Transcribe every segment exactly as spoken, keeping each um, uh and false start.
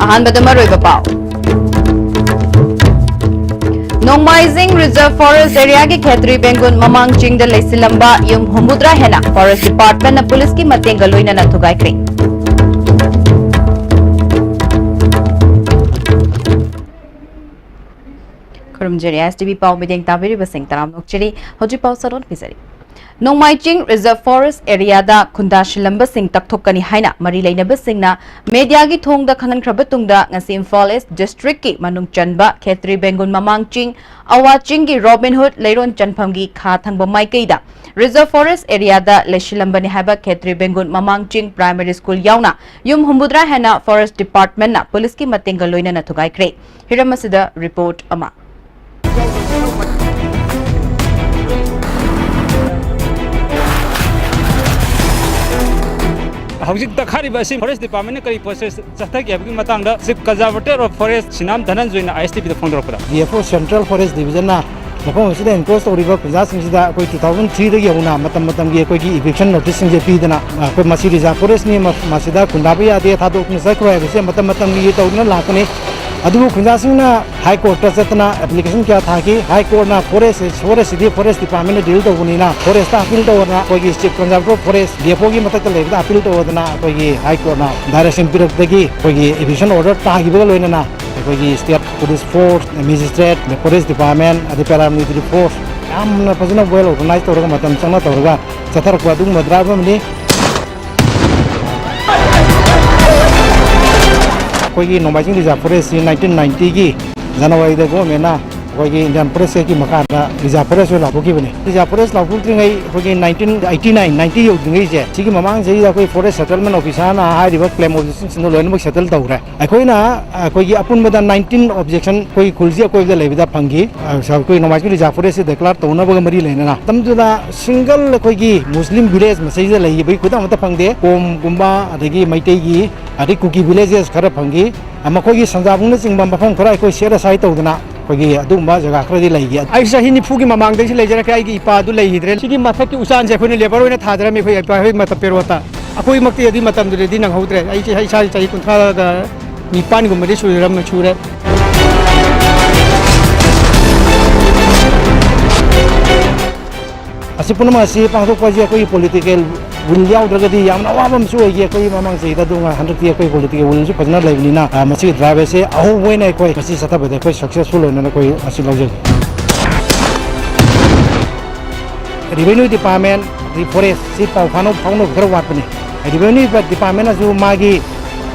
ꯑꯍꯥꯟꯕꯗ ꯃꯔꯨꯑꯣꯏꯕ ꯄꯥꯎ꯫ ꯅꯣꯡꯃꯥꯏꯖꯤꯡ Reserve Forest Areaꯒꯤ ꯈꯦꯇ꯭ꯔꯤ ꯕꯦꯡꯒꯨꯟ ꯃꯃꯥꯡ ꯆꯤꯡꯗ ꯂꯩꯁꯤꯜꯂꯝꯕ ꯌꯨꯝ ꯍꯨꯝꯐꯨꯇꯔꯥ ꯍꯦꯟꯅ Forest Departmentꯅ ꯄꯨꯂꯤꯁꯀꯤ ꯃꯇꯦꯡꯒ ꯂꯣꯏꯅꯅ ꯊꯨꯒꯥꯏꯈ꯭ꯔꯦ꯫ ꯈꯨꯔꯨꯝꯖꯔꯤ, S T V ꯄꯥꯎ ꯃꯤꯠꯌꯦꯡ ꯇꯥꯕꯤꯔꯤꯕꯁꯤꯡ ꯇꯔꯥꯝꯅ ꯑꯣꯛꯆꯔꯤ꯫ ꯍꯧꯖꯤꯛ ꯄꯥꯎ ꯆꯔꯣꯟ ꯄꯤꯖꯔꯤ꯫ ꯅꯣꯡꯃꯥꯏꯆꯤꯡ Reserve Forest Areaꯗ ꯈꯨꯟꯗꯥ ꯁꯤꯜꯂꯝꯕꯁꯤꯡ ꯇꯛꯊꯣꯛꯀꯅꯤ ꯍꯥꯏꯅ ꯃꯔꯤ ꯂꯩꯅꯕꯁꯤꯡꯅ mediaꯒꯤ ꯊꯣꯡꯗ ꯈꯪꯍꯟꯈ꯭ꯔꯕ ꯇꯨꯡꯗ, ꯉꯁꯤ ꯏꯝꯐꯥꯜ East Districtꯀꯤ ꯃꯅꯨꯡ ꯆꯟꯕ ꯈꯦꯇ꯭ꯔꯤ ꯕꯦꯡꯒꯨꯟ ꯃꯃꯥꯡ ꯆꯤꯡ, ꯑꯋꯥ ꯆꯤꯡꯒꯤ ꯔꯣꯕꯤꯟ ꯍꯨꯗ ꯂꯩꯔꯣꯟ ꯆꯟꯐꯝꯒꯤ ꯈꯥ ꯊꯪꯕ ꯃꯥꯏꯀꯩꯗ Reserve Forest Areaꯗ ꯂꯩꯁꯤꯜꯂꯝꯕꯅꯤ ꯍꯥꯏꯕ ꯈꯦꯇ꯭ꯔꯤ ꯕꯦꯡꯒꯨꯟ ꯃꯃꯥꯡ ꯆꯤꯡ Primary School ꯌꯥꯎꯅ ꯌꯨꯝ ꯍꯨꯝꯐꯨꯇꯔꯥ ꯍꯦꯟꯅ Forest Departmentꯅ ꯄꯨꯂꯤꯁꯀꯤ ꯃꯇꯦꯡꯒ ꯂꯣꯏꯅꯅ ꯊꯨꯒꯥꯏꯈ꯭ꯔꯦ꯫ ꯍꯤꯔꯝ ꯑꯁꯤꯗ report ꯑꯃ꯫ ꯍꯧꯖꯤꯛ ꯇꯛꯈꯥꯏꯔꯤꯕ ꯑꯁꯤ Forest Departmentꯅ ꯀꯔꯤ process ꯆꯠꯊꯒꯦ ꯍꯥꯏꯕꯒꯤ ꯃꯇꯥꯡꯗ Chief Conservator of Forest ꯁꯤꯅꯥꯝ ꯙꯅꯟꯖꯣꯏꯅ I S T Vꯗ ꯐꯣꯡꯗꯣꯔꯛꯄꯗ, D F O Central Forest Divisionꯅ ꯃꯐꯝ ꯑꯁꯤꯗ encroach ꯇꯧꯔꯤꯕ ꯈꯨꯟꯖꯥꯁꯤꯡꯁꯤꯗ ꯑꯩꯈꯣꯏ two thousand threeꯗꯒꯤ ꯍꯧꯅ ꯃꯇꯝ ꯃꯇꯝꯒꯤ ꯑꯩꯈꯣꯏꯒꯤ eviction noticeꯁꯤꯡꯁꯦ ꯄꯤꯗꯅ, ꯑꯩꯈꯣꯏ ꯃꯁꯤ reserve forestꯅꯤ, ꯃ-, ꯃꯁꯤꯗ ꯈꯨꯟꯗꯥꯕ ꯌꯥꯗꯦ, ꯊꯥꯗꯣꯛꯇꯨꯅ ꯆꯠꯈ꯭ꯔꯣ ꯍꯥꯏꯕꯁꯦ ꯃꯇꯝ ꯃꯇꯝꯒꯤ ꯇꯧꯗꯨꯅ ꯂꯥꯛꯄꯅꯤ꯫ ꯑꯗꯨꯕꯨ ꯈꯨꯟꯖꯥꯁꯤꯡꯅ High Courtꯇ ꯆꯠꯇꯅ application ꯀꯌꯥ ꯊꯥꯈꯤ꯫ High Courtꯅ forest, forestꯁꯤꯗꯤ Forest Departmentꯅ deal ꯇꯧꯕꯅꯤꯅ forestꯇ appeal ꯇꯧꯗꯅ, ꯑꯩꯈꯣꯏꯒꯤ Chief Conservator of Forest, D F Oꯒꯤ ꯃꯊꯛꯇ ꯂꯩꯕꯗ appeal ꯇꯧꯗꯅ ꯑꯩꯈꯣꯏꯒꯤ High Courtꯅ direction ꯄꯤꯔꯛꯄꯗꯒꯤ ꯑꯩꯈꯣꯏꯒꯤ eviction order ꯇꯥꯈꯤꯕꯒ ꯂꯣꯏꯅꯅ ꯑꯩꯈꯣꯏꯒꯤ State Police Force, Magistrate, Forest Department, ꯑꯗꯩ Paramilitary Force ꯌꯥꯝꯅ ꯐꯖꯅ well organize ꯇꯧꯔꯒ, ꯃꯇꯝ ꯆꯪꯅ ꯇꯧꯔꯒ ꯆꯠꯊꯔꯛꯄ ꯑꯗꯨꯒꯨꯝꯕ drive ꯑꯃꯅꯤ꯫ ꯑꯩꯈꯣꯏꯒꯤ ꯅꯣꯡꯃꯥꯏꯆꯤꯡ Reserve Forestꯁꯤ nineteen ninetyꯒꯤ Januaryꯗ governmentꯅ ꯑꯩꯈꯣꯏꯒꯤ Indian Forest Actꯀꯤ ꯃꯈꯥꯗ Reserve Forest ꯑꯣꯏꯅ ꯂꯥꯎꯊꯣꯛꯈꯤꯕꯅꯤ꯫ Reserve Forest ꯂꯥꯎꯊꯣꯛꯇ꯭ꯔꯤꯉꯩ, ꯑꯩꯈꯣꯏꯒꯤ nineteen eighty nine ninety ꯌꯧꯗ꯭ꯔꯤꯉꯩꯁꯦ, ꯁꯤꯒꯤ ꯃꯃꯥꯡ ꯆꯍꯤꯗ ꯑꯩꯈꯣꯏ Forest Settlement Officerꯅ ꯍꯥꯏꯔꯤꯕ claim objectionꯁꯤꯡꯗꯣ ꯂꯣꯏꯅꯃꯛ settle ꯇꯧꯈ꯭ꯔꯦ꯫ ꯑꯩꯈꯣꯏꯅ, ꯑꯩꯈꯣꯏꯒꯤ ꯑꯄꯨꯟꯕꯗ nineteen objection ꯑꯩꯈꯣꯏ ꯈꯨꯜꯁꯤ ꯑꯀꯣꯏꯕꯗ ꯂꯩꯕꯗ ꯐꯪꯈꯤ꯫ ꯑ, ꯑꯩꯈꯣꯏ ꯅꯣꯡꯃꯥꯏꯖꯤꯡ Reserve Forest declare ꯇꯧꯅꯕꯒ ꯃꯔꯤ ꯂꯩꯅꯅ ꯃꯇꯝꯗꯨꯗ single ꯑꯩꯈꯣꯏꯒꯤ Muslim village ꯃꯁꯤꯗ ꯂꯩꯈꯤꯕꯒꯤ ꯈꯨꯗꯝ ꯑꯃꯠꯇ ꯐꯪꯗꯦ꯫ ꯀꯣꯝꯒꯨꯝꯕ, ꯑꯗꯒꯤ ꯃꯩꯇꯩꯒꯤ, ꯑꯗꯩ ꯀꯨꯀꯤ villages ꯈꯔ ꯐꯪꯈꯤ꯫ ꯑ, ꯃꯈꯣꯏꯒꯤ ꯁꯟꯖꯥꯕꯨꯡꯅꯆꯤꯡꯕ ꯃꯐꯝ ꯈꯔ ꯑꯩꯈꯣꯏ set aside ꯇꯧꯗꯅ ꯑꯩꯈꯣꯏꯒꯤ ꯑꯗꯨꯒꯨꯝꯕ ꯖꯒꯥ ꯈꯔꯗꯤ ꯂꯩꯈꯤ꯫ ꯑꯩ ꯆꯍꯤ ꯅꯤꯐꯨꯒꯤ ꯃꯃꯥꯡꯗꯒꯤ ꯂꯩꯖꯔꯛꯀꯦ, ꯑꯩꯒꯤ ꯏꯄꯥꯗꯨ ꯂꯩꯈꯤꯗ꯭ꯔꯦ꯫ ꯁꯤꯒꯤ ꯃꯊꯛꯀꯤ ꯎꯆꯥꯟꯁꯦ ꯑꯩꯈꯣꯏꯅ labour ꯑꯣꯏꯅ ꯊꯥꯖꯔꯝꯃꯤ ꯑꯩꯈꯣꯏ ꯏꯄꯥ ꯍꯣꯏ ꯃꯇꯝ ꯄꯦꯔꯣꯠꯇ꯫ ꯑꯩꯈꯣꯏꯃꯛꯇꯤ ꯑꯗꯨꯒꯤ ꯃꯇꯝꯗꯨꯗꯗꯤ ꯅꯪꯍꯧꯗ꯭ꯔꯦ꯫ ꯑꯩꯁꯦ, ꯑꯩ ꯏꯁꯥꯁꯦ ꯆꯍꯤ ꯀꯨꯟꯊ꯭ꯔꯥꯒ ꯅꯤꯄꯥꯟꯒꯨꯝꯕꯗꯤ ꯁꯨꯔꯝ-, ꯁꯨꯔꯦ꯫ ꯑꯁꯤ ꯄꯨꯝꯅꯃꯛ ꯑꯁꯤ ꯄꯥꯡꯊꯣꯛꯄ ꯍꯥꯏꯁꯦ ꯑꯩꯈꯣꯏꯒꯤ political will ꯌꯥꯎꯗ꯭ꯔꯒꯗꯤ ꯌꯥꯝꯅ ꯑꯋꯥꯕ ꯑꯃꯁꯨ ꯑꯣꯏꯈꯤ ꯑꯩꯈꯣꯏ ꯃꯃꯥꯡ ꯆꯍꯤꯗ꯫ ꯑꯗꯨꯒ ꯍꯟꯗꯛꯇꯤ ꯑꯩꯈꯣꯏ political willꯁꯨ ꯐꯖꯅ ꯂꯩꯕꯅꯤꯅ, ꯑ, ꯃꯁꯤꯒꯤ drive ꯑꯁꯦ ꯑꯍꯧꯕ ꯑꯣꯏꯅ ꯑꯩꯈꯣꯏ ꯃꯁꯤ ꯆꯠꯊꯕꯗ ꯑꯩꯈꯣꯏ successful ꯑꯣꯏꯅ ꯑꯩꯈꯣꯏ ꯃꯁꯤ ꯂꯧꯖꯒꯦ꯫ Revenue Department, ꯑꯗꯩ Forest ꯁꯤ ꯄꯥꯎ ꯐꯥꯎꯅ-, ꯐꯥꯎꯅꯕ ꯈꯔ ꯋꯥꯠꯄꯅꯤ꯫ Revenue Departmentꯅꯁꯨ ꯃꯥꯒꯤ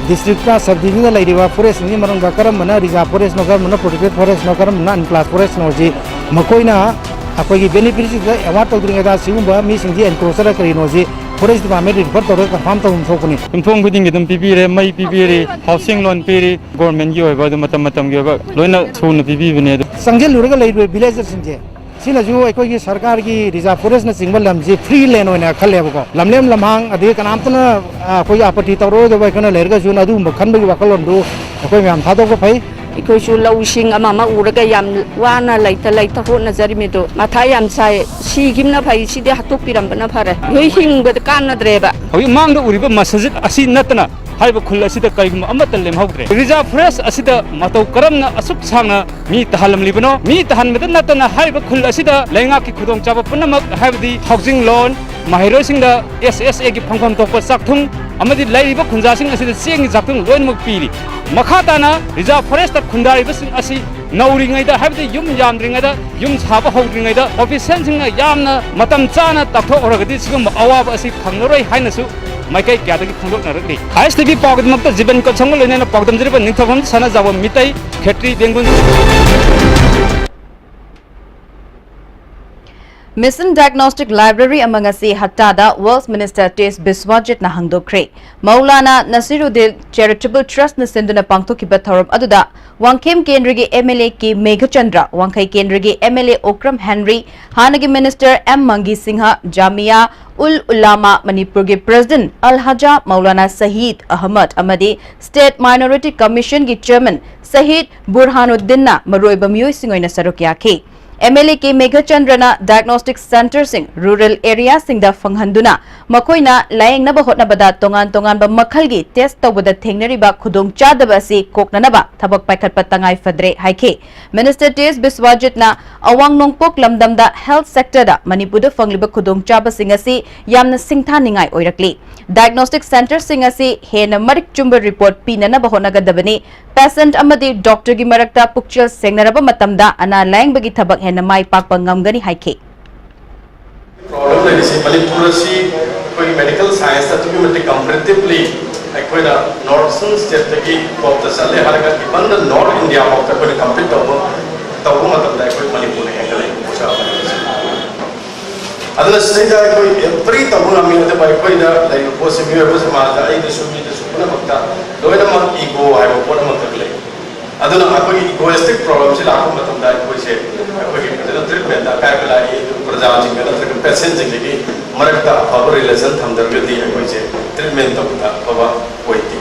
districtꯇ, sub divisionꯗ ꯂꯩꯔꯤꯕ forestꯁꯤꯡꯒꯤ ꯃꯅꯨꯡꯗ ꯀꯔꯝꯕꯅ reserve forestꯅꯣ, ꯀꯔꯝꯕꯅ protected forestꯅꯣ, ꯀꯔꯝꯕꯅ unclassed forestꯅꯣ ꯁꯤ ꯃꯈꯣꯏꯅ ꯑꯩꯈꯣꯏꯒꯤ beneficiaryꯗ award ꯇꯧꯗ꯭ꯔꯤꯉꯩꯗ ꯁꯤꯒꯨꯝꯕ ꯃꯤꯁꯤꯡꯁꯤ encroacherꯔ ꯀꯔꯤꯅꯣ ꯁꯤ Forest Department refer ꯇꯧꯔꯒ confirm ꯇꯧꯐꯝ ꯊꯣꯛꯄꯅꯤ꯫ ꯌꯨꯝꯊꯣꯡ ꯈꯨꯗꯤꯡꯒꯤ ꯑꯗꯨꯝ ꯄꯤꯕꯤꯔꯦ, ꯃꯩ ꯄꯤꯕꯤꯔꯤ, housing loan ꯄꯤꯔꯤ, governmentꯀꯤ ꯑꯣꯏꯕ ꯑꯗꯨꯝ ꯃꯇꯝ ꯃꯇꯝꯒꯤ ꯑꯣꯏꯕ ꯂꯣꯏꯅ ꯁꯨꯅ ꯄꯤꯕꯤꯕꯅꯦ꯫ ꯑꯗꯨ ꯆꯪꯁꯤꯜꯂꯨꯔꯒ ꯂꯩꯔꯤꯕ villagerꯁꯤꯡꯁꯦ ꯁꯤꯅꯁꯨ ꯑꯩꯈꯣꯏꯒꯤ ꯁꯔꯀꯥꯔꯒꯤ reserve forestꯅꯆꯤꯡꯕ ꯂꯝꯁꯤ free land ꯑꯣꯏꯅ ꯈꯜꯂꯦꯕꯀꯣ꯫ ꯂꯝꯂꯦꯝ ꯂꯝꯍꯥꯡ ꯑꯗꯒꯤ ꯀꯅꯥꯝꯇꯅ, ꯑ, ꯑꯩꯈꯣꯏꯒꯤ ꯑꯥꯄꯠꯇꯤ ꯇꯧꯔꯛꯑꯣꯏꯗꯕ ꯑꯩꯈꯣꯏꯅ ꯂꯩꯔꯒꯁꯨ ꯑꯗꯨꯒꯨꯝꯕ ꯈꯟꯕꯒꯤ ꯋꯥꯈꯜꯂꯣꯟꯗꯨ ꯑꯩꯈꯣꯏ ꯃꯌꯥꯝ ꯊꯥꯗꯣꯛꯄ ꯐꯩ꯫ ꯑꯩꯈꯣꯏꯁꯨ ꯂꯧꯁꯤꯡ ꯑꯃ ꯑꯃ ꯎꯔꯒ ꯌꯥꯝ ꯋꯥꯅ ꯂꯩꯇ ꯂꯩꯇ ꯍꯣꯠꯅꯖꯔꯤꯃꯤꯗꯣ ꯃꯊꯥ ꯌꯥꯝ ꯁꯥꯏ꯫ ꯁꯤꯈꯤꯕꯅ ꯐꯩ, ꯁꯤꯗꯤ ꯍꯥꯠꯇꯣꯛꯄꯤꯔꯝꯕꯅ ꯐꯔꯦ꯫ ꯑꯩꯈꯣꯏ ꯍꯤꯡꯕꯗ ꯀꯥꯟꯅꯗ꯭ꯔꯦꯕ꯫ ꯍꯧꯖꯤꯛ ꯃꯥꯡꯗ ꯎꯔꯤꯕ ꯃꯁꯖꯤꯗ ꯑꯁꯤ ꯅꯠꯇꯅ ꯍꯥꯏꯔꯤꯕ ꯈꯨꯜ ꯑꯁꯤꯗ ꯀꯔꯤꯒꯨꯝꯕ ꯑꯃꯠꯇ ꯂꯦꯝꯍꯧꯗ꯭ꯔꯦ꯫ Reserve Forest ꯑꯁꯤꯗ ꯃꯇꯧ ꯀꯔꯝꯅ ꯑꯁꯨꯛ ꯁꯥꯡꯅ ꯃꯤ ꯇꯥꯍꯜꯂꯝꯂꯤꯕꯅꯣ? ꯃꯤ ꯇꯥꯍꯟꯕꯗ ꯅꯠꯇꯅ ꯍꯥꯏꯔꯤꯕ ꯈꯨꯜ ꯑꯁꯤꯗ ꯂꯩꯉꯥꯛꯀꯤ ꯈꯨꯗꯣꯡꯆꯥꯕ ꯄꯨꯝꯅꯃꯛ, ꯍꯥꯏꯕꯗꯤ housing loan, ꯃꯍꯩꯔꯣꯏꯁꯤꯡꯗ SSAꯒꯤ ꯐꯪꯐꯝ ꯊꯣꯛꯄ ꯆꯥꯛꯊꯨꯡ ꯑꯃꯗꯤ ꯂꯩꯔꯤꯕ ꯈꯨꯟꯖꯥꯁꯤꯡ ꯑꯁꯤꯗ ꯆꯦꯡꯒꯤ ꯆꯥꯛꯊꯨꯡ ꯂꯣꯏꯅꯃꯛ ꯄꯤꯔꯤ꯫ ꯃꯈꯥ ꯇꯥꯅ Reserve Forestꯇ ꯈꯨꯟꯗꯥꯔꯤꯕꯁꯤꯡ ꯑꯁꯤ ꯅꯧꯔꯤꯉꯩꯗ, ꯍꯥꯏꯕꯗꯤ ꯌꯨꯝ ꯌꯥꯝꯗ꯭ꯔꯤꯉꯩꯗ, ꯌꯨꯝ ꯁꯥꯕ ꯍꯧꯗ꯭ꯔꯤꯉꯩꯗ officialꯁꯤꯡꯅ ꯌꯥꯝꯅ ꯃꯇꯝ ꯆꯥꯅ ꯇꯥꯛꯊꯣꯛꯍꯧꯔꯒꯗꯤ ꯁꯤꯒꯨꯝꯕ ꯑꯋꯥꯕ ꯑꯁꯤ ꯐꯪꯂꯔꯣꯏ ꯍꯥꯏꯅꯁꯨ ꯃꯥꯏꯀꯩ ꯀꯌꯥꯗꯒꯤ ꯐꯣꯡꯗꯣꯛꯅꯔꯛꯂꯤ꯫ ISTV ꯄꯥꯎꯒꯤꯗꯃꯛꯇ ꯖꯤꯕꯟ ꯀꯣꯟꯁꯝꯒ ꯂꯣꯏꯅꯅ ꯄꯥꯎꯗꯝꯖꯔꯤꯕ ꯅꯤꯡꯊꯧꯕꯝ ꯁꯅꯥꯖꯥꯎꯕꯝ ꯃꯤꯇꯩ, ꯈꯦꯇ꯭ꯔꯤ ꯕꯦꯡꯒꯨꯜ꯫ Mission Diagnostic Library ꯑꯃ ꯉꯁꯤ ꯍꯠꯇꯥꯗ Wealth Minister ꯇꯤ ꯑꯦꯁ ꯕꯤꯁ꯭ꯋꯥꯖꯤꯠꯅ ꯍꯥꯡꯗꯣꯛꯈ꯭ꯔꯦ꯫ ꯃꯧꯂꯥꯅꯥ ꯅꯁꯤꯔꯨꯗꯤꯟ Charitable Trustꯅ ꯁꯤꯟꯗꯨꯅ ꯄꯥꯡꯊꯣꯛꯈꯤꯕ ꯊꯧꯔꯝ ꯑꯗꯨꯗ ꯋꯥꯡꯈꯦꯝ ꯀꯦꯟꯗ꯭ꯔꯒꯤ ꯑꯦꯝ ꯑꯦꯜ ꯑꯦ ꯀꯦ ꯃꯦꯘꯆꯟꯗ꯭ꯔ, ꯋꯥꯡꯈꯩ ꯀꯦꯟꯗ꯭ꯔꯒꯤ M L A Okram Henry, ꯍꯥꯟꯅꯒꯤ ꯃꯤꯅꯤꯁꯇꯔ ꯑꯦꯝ ꯃꯪꯒꯤ ꯁꯤꯡꯍ, ꯖꯥꯃꯤꯌꯥ ꯎꯜ ꯎꯂꯥꯃꯥ ꯃꯅꯤꯄꯨꯔꯒꯤ ꯄ꯭ꯔꯦꯁꯤꯗꯦꯟꯠ ꯑꯜꯍꯥꯖꯥ ꯃꯧꯂꯥꯅꯥ ꯁꯍꯤꯗ ꯑꯍꯃꯗ ꯑꯃꯗꯤ ꯁ꯭ꯇꯦꯠ ꯃꯥꯏꯅꯣꯔꯤꯇꯤ ꯀꯃꯤꯁꯟꯒꯤ ꯆꯦꯌꯔꯃꯦꯟ ꯁꯍꯤꯗ ꯕꯨꯔꯍꯥꯅꯨꯗꯤꯟꯅ ꯃꯔꯨꯑꯣꯏꯕ ꯃꯤꯑꯣꯏꯁꯤꯡ ꯑꯣꯏꯅ ꯁꯔꯨꯛ ꯌꯥꯈꯤ꯫ ꯑꯦꯝ ꯑꯦꯜ ꯑꯦ ꯀꯦ ꯃꯦꯘꯆꯟꯗ꯭ꯔꯅ diagnostic centreꯁꯤꯡ rural areaꯁꯤꯡꯗ ꯐꯪꯍꯟꯗꯨꯅ ꯃꯈꯣꯏꯅ ꯂꯥꯌꯦꯡꯅꯕ ꯍꯣꯠꯅꯕꯗ ꯇꯣꯉꯥꯟ ꯇꯣꯉꯥꯟꯕ ꯃꯈꯜꯒꯤ test ꯇꯧꯕꯗ ꯊꯦꯡꯅꯔꯤꯕ ꯈꯨꯗꯣꯡꯆꯥꯗꯕ ꯑꯁꯤ ꯀꯣꯛꯅꯅꯕ ꯊꯕꯛ ꯄꯥꯏꯈꯠꯄ ꯇꯉꯥꯏ ꯐꯗ꯭ꯔꯦ ꯍꯥꯏꯈꯤ꯫ ꯃꯤꯅꯤꯁꯇꯔ ꯇꯤ ꯑꯦꯁ ꯕꯤꯁ꯭ꯋꯥꯖꯤꯠꯅ ꯑꯋꯥꯡ ꯅꯣꯡꯄꯣꯛ ꯂꯝꯗꯝꯗ health sectorꯗ ꯃꯅꯤꯄꯨꯔꯗ ꯐꯪꯂꯤꯕ ꯈꯨꯗꯣꯡꯆꯥꯕꯁꯤꯡ ꯑꯁꯤ ꯌꯥꯝꯅ ꯁꯤꯡꯊꯥꯅꯤꯡꯉꯥꯏ ꯑꯣꯏꯔꯛꯂꯤ꯫ Diagnostic centreꯁꯤꯡ ꯑꯁꯤ ꯍꯦꯟꯅ ꯃꯔꯤꯛ ꯆꯨꯝꯕ report ꯄꯤꯅꯅꯕ ꯍꯣꯠꯅꯒꯗꯕꯅꯤ꯫ Patient ꯑꯃꯗꯤ doctorꯒꯤ ꯃꯔꯛꯇ ꯄꯨꯛꯆꯦꯜ ꯁꯦꯡꯅꯔꯕ ꯃꯇꯝꯗ ꯑꯅꯥ ꯂꯥꯌꯦꯡꯕꯒꯤ ꯊꯕꯛ ꯍꯦꯟꯅ ꯃꯥꯏ ꯄꯥꯛꯄ ꯉꯝꯒꯅꯤ ꯍꯥꯏꯈꯤ꯫ Problem ꯂꯩꯔꯤꯁꯤ ꯃꯅꯤꯄꯨꯔ ꯑꯁꯤ ꯑꯩꯈꯣꯏꯒꯤ medical scienceꯇ ꯑꯗꯨꯛꯀꯤ ꯃꯇꯤꯛ comparatively ꯑꯩꯈꯣꯏꯅ northern stateꯇꯒꯤ topꯇ ꯆꯠꯂꯦ ꯍꯥꯏꯔꯒ even the North India ꯐꯥꯎꯗ ꯑꯩꯈꯣꯏꯅ compete ꯇꯧꯕ ꯇꯧꯕ ꯃꯇꯝꯗ ꯑꯩꯈꯣꯏ ꯃꯅꯤꯄꯨꯔꯅ ꯍꯦꯟꯒꯠꯂꯛꯏ ꯄꯩꯁꯥ ꯃꯅꯤꯄꯨꯔꯁꯤ꯫ ꯑꯗꯨꯅ ꯁꯤꯗꯩꯗ ꯑꯩꯈꯣꯏ every ꯇꯧꯕ ꯉꯝꯃꯤ, ꯑꯗꯨꯕꯨ ꯑꯩꯈꯣꯏꯗ ꯂꯩꯔꯤꯕ ꯄꯣꯠꯁꯤ ꯃꯤꯑꯣꯏꯕ ꯁꯃꯥꯖꯗ ꯑꯩꯗꯁꯨ ꯃꯤꯗꯁꯨ ꯄꯨꯝꯅꯃꯛꯇ ꯂꯣꯏꯅꯃꯛ ego ꯍꯥꯏꯕ ꯄꯣꯠ ꯑꯃꯈꯛ ꯂꯩ꯫ ꯑꯗꯨꯅ ꯑꯩꯈꯣꯏꯒꯤ egoistic problemꯁꯤ ꯂꯥꯛꯄ ꯃꯇꯝꯗ ꯑꯩꯈꯣꯏꯁꯦ ꯑꯩꯈꯣꯏꯒꯤ ꯐꯖꯅ treatmentꯇ ꯑꯀꯥꯏꯕ ꯂꯥꯛꯏ, ꯑꯗꯨ ꯄ꯭ꯔꯖꯥꯁꯤꯡꯗ ꯅꯠꯇ꯭ꯔꯒ patientꯁꯤꯡꯗꯒꯤ ꯃꯔꯛꯇ ꯑꯐꯕ relation ꯊꯝꯗ꯭ꯔꯒꯗꯤ ꯑꯩꯈꯣꯏꯁꯦ treatment ꯇꯧꯕꯗ ꯑꯐꯕ ꯑꯣꯏꯗꯦ꯫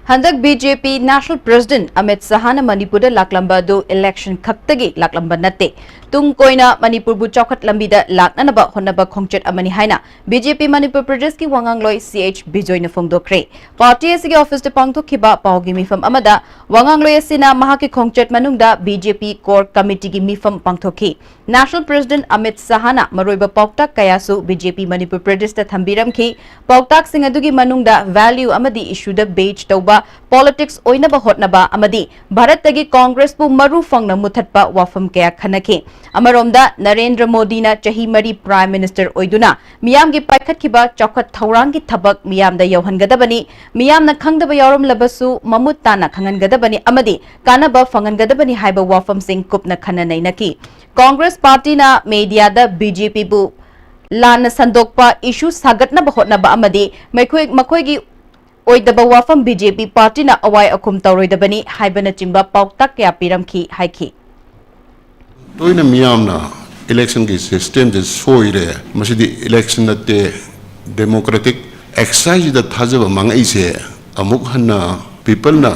ꯍꯟꯗꯛ ꯕꯤ ꯖꯦ ꯄꯤ National President ꯑꯃꯤꯠ ꯁꯍꯥꯅ ꯃꯅꯤꯄꯨꯔꯗ ꯂꯥꯛꯂꯝꯕ ꯑꯗꯨ election ꯈꯛꯇꯒꯤ ꯂꯥꯛꯂꯝꯕ ꯅꯠꯇꯦ꯫ ꯇꯨꯡ ꯀꯣꯏꯅ ꯃꯅꯤꯄꯨꯔꯕꯨ ꯆꯥꯎꯈꯠ ꯂꯝꯕꯤꯗ ꯂꯥꯛꯅꯅꯕ ꯍꯣꯠꯅꯕ ꯈꯣꯡꯆꯠ ꯑꯃꯅꯤ ꯍꯥꯏꯅ ꯕꯤ ꯖꯦ ꯄꯤ ꯃꯅꯤꯄꯨꯔ ꯄ꯭ꯔꯗꯦꯁꯀꯤ ꯋꯥꯉꯥꯡꯂꯣꯏ ꯁꯤ ꯑꯩꯆ ꯕꯤꯖꯣꯏꯅ ꯐꯣꯡꯗꯣꯛꯈ꯭ꯔꯦ꯫ ꯄꯥꯔꯇꯤ ꯑꯁꯤꯒꯤ ꯑꯣꯐꯤꯁꯇ ꯄꯥꯡꯊꯣꯛꯈꯤꯕ ꯄꯥꯎꯒꯤ ꯃꯤꯐꯝ ꯑꯃꯗ ꯋꯥꯉꯥꯡꯂꯣꯏ ꯑꯁꯤꯅ ꯃꯍꯥꯛꯀꯤ ꯈꯣꯡꯆꯠ ꯃꯅꯨꯡꯗ ꯕꯤ ꯖꯦ ꯄꯤ core committeeꯒꯤ ꯃꯤꯐꯝ ꯄꯥꯡꯊꯣꯛꯈꯤ꯫ National President ꯑꯃꯤꯠ ꯁꯍꯥꯅ ꯃꯔꯨꯑꯣꯏꯕ ꯄꯥꯎꯇꯥꯛ ꯀꯌꯥꯁꯨ ꯕꯤ ꯖꯦ ꯄꯤ ꯃꯅꯤꯄꯨꯔ ꯄ꯭ꯔꯗꯦꯁꯇ ꯊꯝꯕꯤꯔꯝꯈꯤ꯫ ꯄꯥꯎꯇꯥꯛꯁꯤꯡ ꯑꯗꯨꯒꯤ ꯃꯅꯨꯡꯗ value ꯑꯃꯗꯤ issueꯗ base ꯇꯧꯕ politics ꯑꯣꯏꯅꯕ ꯍꯣꯠꯅꯕ ꯑꯃꯗꯤ ꯚꯥꯔꯠꯇꯒꯤ ꯀꯣꯡꯒ꯭ꯔꯦꯁꯄꯨ ꯃꯔꯨ ꯐꯪꯅ ꯃꯨꯊꯠꯄ ꯋꯥꯐꯝ ꯀꯌꯥ ꯈꯟꯅꯈꯤ꯫ ꯑꯃꯔꯣꯝꯗ, ꯅꯔꯦꯟꯗ꯭ꯔ ꯃꯣꯗꯤꯅ ꯆꯍꯤ ꯃꯔꯤ Prime Minister ꯑꯣꯏꯗꯨꯅ ꯃꯤꯌꯥꯝꯒꯤ ꯄꯥꯏꯈꯠꯈꯤꯕ ꯆꯥꯎꯈꯠ ꯊꯧꯔꯥꯡꯒꯤ ꯊꯕꯛ ꯃꯤꯌꯥꯝꯗ ꯌꯧꯍꯟꯒꯗꯕꯅꯤ, ꯃꯤꯌꯥꯝꯅ ꯈꯪꯗꯕ ꯌꯥꯎꯔꯝꯂꯕꯁꯨ ꯃꯃꯨꯠ ꯇꯥꯅ ꯈꯪꯍꯟꯒꯗꯕꯅꯤ ꯑꯃꯗꯤ ꯀꯥꯟꯅꯕ ꯐꯪꯍꯟꯒꯗꯕꯅꯤ ꯍꯥꯏꯕ ꯋꯥꯐꯝꯁꯤꯡ ꯀꯨꯞꯅ ꯈꯟꯅ ꯅꯩꯅꯈꯤ꯫ ꯀꯣꯡꯒ꯭ꯔꯦꯁ ꯄꯥꯔꯇꯤꯅ ꯃꯦꯗꯤꯌꯥꯗ BJPꯕꯨ ꯂꯥꯟꯅ ꯁꯟꯗꯣꯛꯄ, issue ꯁꯥꯒꯠꯅꯕ ꯍꯣꯠꯅꯕ ꯑꯃꯗꯤ ꯃꯈꯣꯏ, ꯃꯈꯣꯏꯒꯤ ꯑꯣꯏꯗꯕ ꯋꯥꯐꯝ BJP ꯄꯥꯔꯇꯤꯅ ꯑꯋꯥꯏ ꯑꯈꯨꯝ ꯇꯧꯔꯣꯏꯗꯕꯅꯤ ꯍꯥꯏꯕꯅꯆꯤꯡꯕ ꯄꯥꯎꯇꯥꯛ ꯀꯌꯥ ꯄꯤꯔꯝꯈꯤ ꯍꯥꯏꯈꯤ꯫ ꯇꯣꯏꯅ ꯃꯤꯌꯥꯝꯅ electionꯒꯤ systemꯁꯦ ꯁꯣꯏꯔꯦ, ꯃꯁꯤꯗꯤ election ꯅꯠꯇꯦ, democratic exerciseꯗ ꯊꯥꯖꯕ ꯃꯥꯡꯉꯛꯏꯁꯦ ꯑꯃꯨꯛ ꯍꯟꯅ peopleꯅ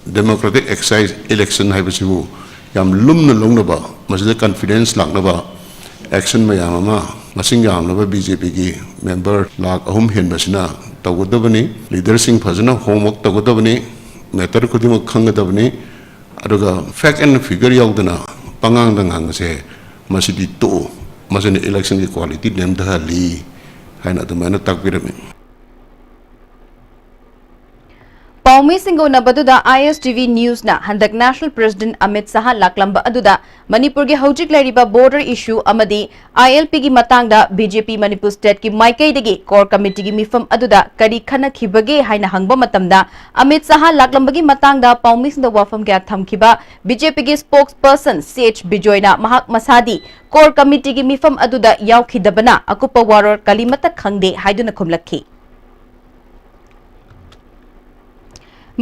democratic exercise election ꯍꯥꯏꯕꯁꯤꯕꯨ ꯌꯥꯝ ꯂꯨꯝꯅ ꯂꯧꯅꯕ, ꯃꯁꯤꯗ confidence ꯂꯥꯛꯅꯕ action ꯃꯌꯥꯝ ꯑꯃ ꯃꯁꯤꯡ ꯌꯥꯝꯂꯕ BJPꯒꯤ member ꯂꯥꯈ ꯑꯍꯨꯝ ꯍꯦꯟꯕꯁꯤꯅ ꯇꯧꯒꯗꯕꯅꯤ꯫ Leaderꯁꯤꯡ ꯐꯖꯅ homework ꯇꯧꯒꯗꯕꯅꯤ, matter ꯈꯨꯗꯤꯡꯃꯛ ꯈꯪꯒꯗꯕꯅꯤ꯫ ꯑꯗꯨꯒ fact and figure ꯌꯥꯎꯗꯅ ꯄꯉꯥꯡꯗ ꯉꯥꯡꯕꯁꯦ ꯃꯁꯤꯗꯤ ꯇꯣꯛꯎ, ꯃꯁꯤꯅ electionꯒꯤ quality ꯅꯦꯝꯊꯍꯜꯂꯤ ꯍꯥꯏꯅ ꯑꯗꯨꯃꯥꯏꯅ ꯇꯥꯛꯄꯤꯔꯝꯃꯤ꯫ ꯄꯥꯎꯃꯤꯁꯤꯡꯒ ꯎꯅꯕꯗꯨꯗ ISTV Newsꯅ ꯍꯟꯗꯛ National President ꯑꯃꯤꯠ ꯁꯍꯥ ꯂꯥꯛꯂꯝꯕ ꯑꯗꯨꯗ ꯃꯅꯤꯄꯨꯔꯒꯤ ꯍꯧꯖꯤꯛ ꯂꯩꯔꯤꯕ border issue ꯑꯃꯗꯤ ILPꯒꯤ ꯃꯇꯥꯡꯗ BJP ꯃꯅꯤꯄꯨꯔ stateꯀꯤ ꯃꯥꯏꯀꯩꯗꯒꯤ core committeeꯒꯤ ꯃꯤꯐꯝ ꯑꯗꯨꯗ ꯀꯔꯤ ꯈꯟꯅꯈꯤꯕꯒꯦ ꯍꯥꯏꯅ ꯍꯪꯕ ꯃꯇꯝꯗ, ꯑꯃꯤꯠ ꯁꯍꯥ ꯂꯥꯛꯂꯝꯕꯒꯤ ꯃꯇꯥꯡꯗ ꯄꯥꯎꯃꯤꯁꯤꯡꯗ ꯋꯥꯐꯝ ꯀꯌꯥ ꯊꯝꯈꯤꯕ BJPꯒꯤ spokesperson CH ꯕꯤꯖꯣꯏꯅ ꯃꯍꯥꯛ ꯃꯁꯥꯗꯤ core committeeꯒꯤ ꯃꯤꯐꯝ ꯑꯗꯨꯗ ꯌꯥꯎꯈꯤꯗꯕꯅ ꯑꯀꯨꯞꯄ ꯋꯥꯔꯣꯜ ꯀꯔꯤꯃꯠꯇ ꯈꯪꯗꯦ ꯍꯥꯏꯗꯨꯅ ꯈꯨꯝꯂꯛꯈꯤ꯫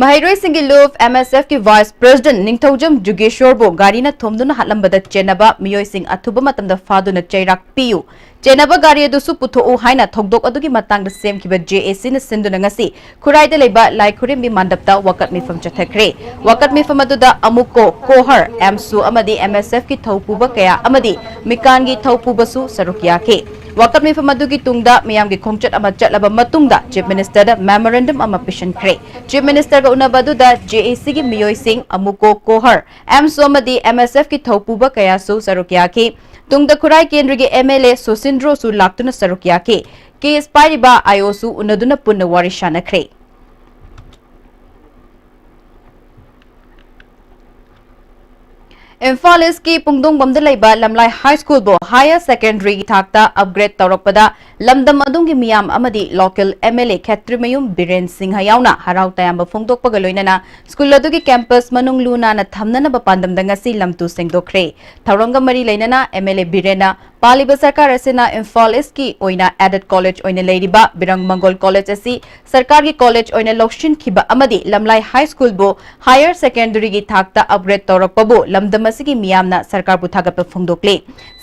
ꯃꯍꯩꯔꯣꯏꯁꯤꯡꯒꯤ ꯂꯨꯞ MSFꯀꯤ Vice President ꯅꯤꯡꯊꯧꯖꯝ ꯖꯨꯒꯦꯁꯣꯔꯕꯨ ꯒꯥꯔꯤꯅ ꯊꯣꯝꯗꯨꯅ ꯍꯥꯠꯂꯝꯕꯗ ꯆꯦꯟꯅꯕ ꯃꯤꯑꯣꯏꯁꯤꯡ ꯑꯊꯨꯕ ꯃꯇꯝꯗ ꯐꯥꯗꯨꯅ ꯆꯩꯔꯥꯛ ꯄꯤꯌꯨ, ꯆꯦꯟꯅꯕ ꯒꯥꯔꯤ ꯑꯗꯨꯁꯨ ꯄꯨꯊꯣꯛꯎ ꯍꯥꯏꯅ ꯊꯧꯗꯣꯛ ꯑꯗꯨꯒꯤ ꯃꯇꯥꯡꯗ ꯁꯦꯝꯈꯤꯕ JACꯅ ꯁꯤꯟꯗꯨꯅ ꯉꯁꯤ ꯈꯨꯔꯥꯏꯗ ꯂꯩꯕ ꯂꯥꯏ ꯈꯨꯔꯦꯝꯕꯤ ꯃꯟꯗꯞꯇ ꯋꯥꯀꯠ ꯃꯤꯐꯝ ꯆꯠꯊꯈ꯭ꯔꯦ꯫ ꯋꯥꯀꯠ ꯃꯤꯐꯝ ꯑꯗꯨꯗ ꯑꯃꯨꯀꯣ ꯀꯣꯍꯔ, ꯑꯦꯝꯁꯨ ꯑꯃꯗꯤ MSFꯀꯤ ꯊꯧ ꯄꯨꯕ ꯀꯌꯥ ꯑꯃꯗꯤ ꯃꯤꯀꯥꯟꯒꯤ ꯊꯧ ꯄꯨꯕꯁꯨ ꯁꯔꯨꯛ ꯌꯥꯈꯤ꯫ ꯋꯥꯀꯠ ꯃꯤꯐꯝ ꯑꯗꯨꯒꯤ ꯇꯨꯡꯗ ꯃꯤꯌꯥꯝꯒꯤ ꯈꯣꯡꯆꯠ ꯑꯃ ꯆꯠꯂꯕ ꯃꯇꯨꯡꯗ Chief Ministerꯗ memorandum ꯑꯃ ꯄꯤꯁꯤꯟꯈ꯭ꯔꯦ꯫ Chief Ministerꯒ ꯎꯅꯕ ꯑꯗꯨꯗ JACꯒꯤ ꯃꯤꯑꯣꯏꯁꯤꯡ ꯑꯃꯨꯀꯣ ꯀꯣꯍꯔ, ꯑꯦꯝꯁꯨ ꯑꯃꯗꯤ MSFꯀꯤ ꯊꯧ ꯄꯨꯕ ꯀꯌꯥꯁꯨ ꯁꯔꯨꯛ ꯌꯥꯈꯤ꯫ ꯇꯨꯡꯗ ꯈꯨꯔꯥꯏ ꯀꯦꯟꯗ꯭ꯔꯒꯤ MLA ꯁꯨꯁꯤꯟꯗ꯭ꯔꯣꯁꯨ ꯂꯥꯛꯇꯨꯅ ꯁꯔꯨꯛ ꯌꯥꯈꯤ꯫ Case ꯄꯥꯏꯔꯤꯕ IOꯁꯨ ꯎꯅꯗꯨꯅ ꯄꯨꯟꯅ ꯋꯥꯔꯤ ꯁꯥꯟꯅꯈ꯭ꯔꯦ꯫ ꯏꯝꯐꯥꯜ ꯏꯁꯀꯤ ꯄꯨꯡꯗꯣꯡꯕꯝꯗ ꯂꯩꯕ ꯂꯝꯂꯥꯏ ꯍꯥꯏ ꯁ꯭ꯀꯨꯜꯕꯨ ꯍꯥꯌꯔ ꯁꯦꯀꯦꯟꯗꯔꯤꯒꯤ ꯊꯥꯛꯇ ꯑꯞꯒ꯭ꯔꯦꯗ ꯇꯧꯔꯛꯄꯗ ꯂꯝꯗꯝ ꯑꯗꯨꯒꯤ ꯃꯤꯌꯥꯝ ꯑꯃꯗꯤ ꯂꯣꯀꯦꯜ ꯑꯦꯝ ꯑꯦꯜ ꯑꯦ ꯈꯦꯇ꯭ꯔꯤꯃꯌꯨꯝ ꯕꯤꯔꯦꯟ ꯁꯤꯡꯍ ꯌꯥꯎꯅ ꯍꯔꯥꯎ ꯇꯌꯥꯝꯕ ꯐꯣꯡꯗꯣꯛꯄꯒ ꯂꯣꯏꯅꯅ ꯁ꯭ꯀꯨꯜ ꯑꯗꯨꯒꯤ ꯀꯦꯝꯄꯁ ꯃꯅꯨꯡ ꯂꯨ ꯅꯥꯟꯅ ꯊꯝꯅꯅꯕ ꯄꯥꯟꯗꯝꯗ ꯉꯁꯤ ꯂꯝꯇꯨ ꯁꯦꯡꯗꯣꯛꯈ꯭ꯔꯦ꯫ ꯊꯧꯔꯝꯒ ꯃꯔꯤ ꯂꯩꯅꯅ ꯑꯦꯝ ꯑꯦꯜ ꯑꯦ ꯕꯤꯔꯦꯟꯅ ꯄꯥꯜꯂꯤꯕ ꯁꯔꯀꯥꯔ ꯑꯁꯤꯅ ꯏꯝꯐꯥꯜ ꯏꯁꯀꯤ ꯑꯣꯏꯅ ꯑꯦꯗꯦꯗ ꯀꯣꯂꯦꯖ ꯑꯣꯏꯅ ꯂꯩꯔꯤꯕ ꯕꯤꯔꯪ ꯃꯪꯒꯣꯜ ꯀꯣꯂꯦꯖ ꯑꯁꯤ ꯁꯔꯀꯥꯔꯒꯤ ꯀꯣꯂꯦꯖ ꯑꯣꯏꯅ ꯂꯧꯁꯤꯟꯈꯤꯕ ꯑꯃꯗꯤ ꯂꯝꯂꯥꯏ ꯍꯥꯏ ꯁ꯭ꯀꯨꯜꯕꯨ ꯍꯥꯌꯔ ꯁꯦꯀꯦꯟꯗꯔꯤꯒꯤ ꯊꯥꯛꯇ ꯑꯞꯒ꯭ꯔꯦꯗ ꯇꯧꯔꯛꯄꯕꯨ ꯂꯝꯗꯝ ꯑꯁꯤꯒꯤ ꯃꯤꯌꯥꯝꯅ ꯁꯔꯀꯥꯔꯕꯨ ꯊꯥꯒꯠꯄ ꯐꯣꯡꯗꯣꯛꯂꯤ꯫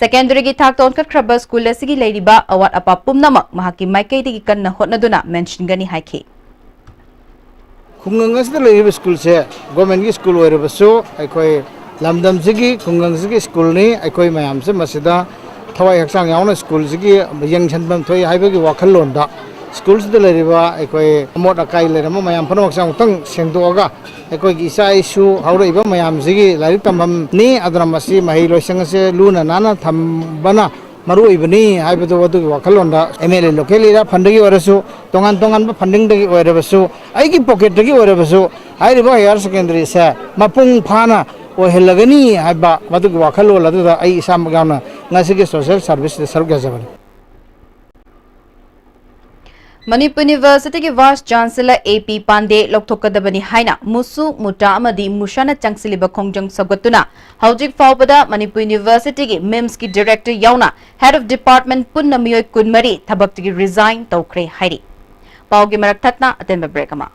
ꯁꯦꯀꯦꯟꯗꯔꯤꯒꯤ ꯊꯥꯛꯇ ꯑꯣꯟꯈꯠꯈ꯭ꯔꯕ ꯁ꯭ꯀꯨꯜ ꯑꯁꯤꯒꯤ ꯂꯩꯔꯤꯕ ꯑꯋꯥꯠ ꯑꯄꯥ ꯄꯨꯝꯅꯃꯛ ꯃꯍꯥꯛꯀꯤ ꯃꯥꯏꯀꯩꯗꯒꯤ ꯀꯟꯅ ꯍꯣꯠꯅꯗꯨꯅ ꯃꯦꯟꯁꯤꯟꯒꯅꯤ ꯍꯥꯏꯈꯤ꯫ ꯈꯨꯡꯒꯪ ꯑꯁꯤꯗ ꯂꯩꯔꯤꯕ ꯁ꯭ꯀꯨꯜꯁꯦ ꯒꯣꯔꯃꯦꯟꯒꯤ ꯁ꯭ꯀꯨꯜ ꯑꯣꯏꯔꯕꯁꯨ, ꯑꯩꯈꯣꯏ ꯂꯝꯗꯝꯁꯤꯒꯤ, ꯈꯨꯡꯒꯪꯁꯤꯒꯤ ꯁ꯭ꯀꯨꯜꯅꯤ꯫ ꯑꯩꯈꯣꯏ ꯃꯌꯥꯝꯁꯦ ꯃꯁꯤꯗ ꯊꯋꯥꯏ ꯍꯛꯆꯥꯡ ꯌꯥꯎꯅ ꯁ꯭ꯀꯨꯜꯁꯤꯒꯤ ꯌꯦꯡꯁꯤꯟꯐꯝ ꯊꯣꯛꯏ ꯍꯥꯏꯕꯒꯤ ꯋꯥꯈꯜꯂꯣꯟꯗ ꯁ꯭ꯀꯨꯜꯁꯤꯗ ꯂꯩꯔꯤꯕ ꯑꯩꯈꯣꯏ ꯑꯃꯣꯠ ꯑꯀꯥꯏ ꯂꯩꯔꯝꯕ ꯃꯌꯥꯝ ꯄꯨꯝꯅꯃꯛꯁꯦ ꯑꯃꯨꯛꯇꯪ ꯁꯦꯡꯗꯣꯛꯑꯒ ꯑꯩꯈꯣꯏꯒꯤ ꯏꯆꯥ ꯏꯁꯨ ꯍꯧꯔꯛꯏꯕ ꯃꯌꯥꯝꯁꯤꯒꯤ ꯂꯥꯏꯔꯤꯛ ꯇꯝꯐꯝꯅꯤ꯫ ꯑꯗꯨꯅ ꯃꯁꯤ ꯃꯍꯩ ꯂꯣꯏꯁꯪ ꯑꯁꯦ ꯂꯨꯅ ꯅꯥꯟꯅ ꯊꯝꯕꯅ ꯃꯔꯨ ꯑꯣꯏꯕꯅꯤ ꯍꯥꯏꯕꯗꯨ ꯑꯗꯨꯒꯤ ꯋꯥꯈꯜꯂꯣꯟꯗ M L A local area ꯐꯟꯗꯒꯤ ꯑꯣꯏꯔꯁꯨ, ꯇꯣꯉꯥꯟ ꯇꯣꯉꯥꯟꯕ ꯐꯟꯗꯤꯡꯗꯒꯤ ꯑꯣꯏꯔꯕꯁꯨ, ꯑꯩꯒꯤ ꯄꯣꯀꯦꯠꯇꯒꯤ ꯑꯣꯏꯔꯕꯁꯨ ꯍꯥꯏꯔꯤꯕ ꯍꯥꯌꯔ ꯁꯦꯀꯦꯟꯗꯔꯤꯁꯦ ꯃꯄꯨꯡ ꯐꯥꯅ ꯑꯣꯏꯍꯜꯂꯒꯅꯤ ꯍꯥꯏꯕ ꯃꯗꯨꯒꯤ ꯋꯥꯈꯜꯂꯣꯟ ꯑꯗꯨꯗ ꯑꯩ ꯏꯁꯥꯃꯛ ꯌꯥꯎꯅ ꯉꯁꯤꯒꯤ ꯁꯣꯁꯤꯌꯦꯜ ꯁꯥꯔꯚꯤꯁꯇ ꯁꯔꯨꯛ ꯌꯥꯖꯕꯅꯤ꯫ ꯃꯅꯤꯄꯨꯔ ꯌꯨꯅꯤꯚꯔꯁꯤꯇꯤꯒꯤ ꯚꯥꯏꯁ ꯆꯥꯟꯁꯦꯂꯔ ꯑꯦ ꯄꯤ ꯄꯥꯟꯗꯦ ꯂꯧꯊꯣꯛꯀꯗꯕꯅꯤ ꯍꯥꯏꯅ ꯃꯨꯁꯨ, ꯃꯨꯇꯥ ꯑꯃꯗꯤ ꯃꯨꯁꯥꯅ ꯆꯪꯁꯤꯜꯂꯤꯕ ꯈꯣꯡꯖꯪ ꯁꯧꯒꯠꯇꯨꯅ ꯍꯧꯖꯤꯛ ꯐꯥꯎꯕꯗ ꯃꯅꯤꯄꯨꯔ ꯌꯨꯅꯤꯚꯔꯁꯤꯇꯤꯒꯤ ꯃꯤꯝꯁꯀꯤ ꯗꯤꯔꯦꯛꯇꯔ ꯌꯥꯎꯅ ꯍꯦꯗ ꯑꯣꯐ ꯗꯤꯄꯥꯔꯠꯃꯦꯟ ꯄꯨꯟꯅ ꯃꯤꯑꯣꯏ ꯀꯨꯟꯃꯔꯤ ꯊꯕꯛꯇꯒꯤ ꯔꯤꯖꯥꯏꯟ ꯇꯧꯈ꯭ꯔꯦ ꯍꯥꯏꯔꯤ꯫ ꯄꯥꯎꯒꯤ ꯃꯔꯛ ꯊꯠꯅ ꯑꯇꯦꯟꯕ ꯕ꯭ꯔꯦꯛ ꯑꯃ꯫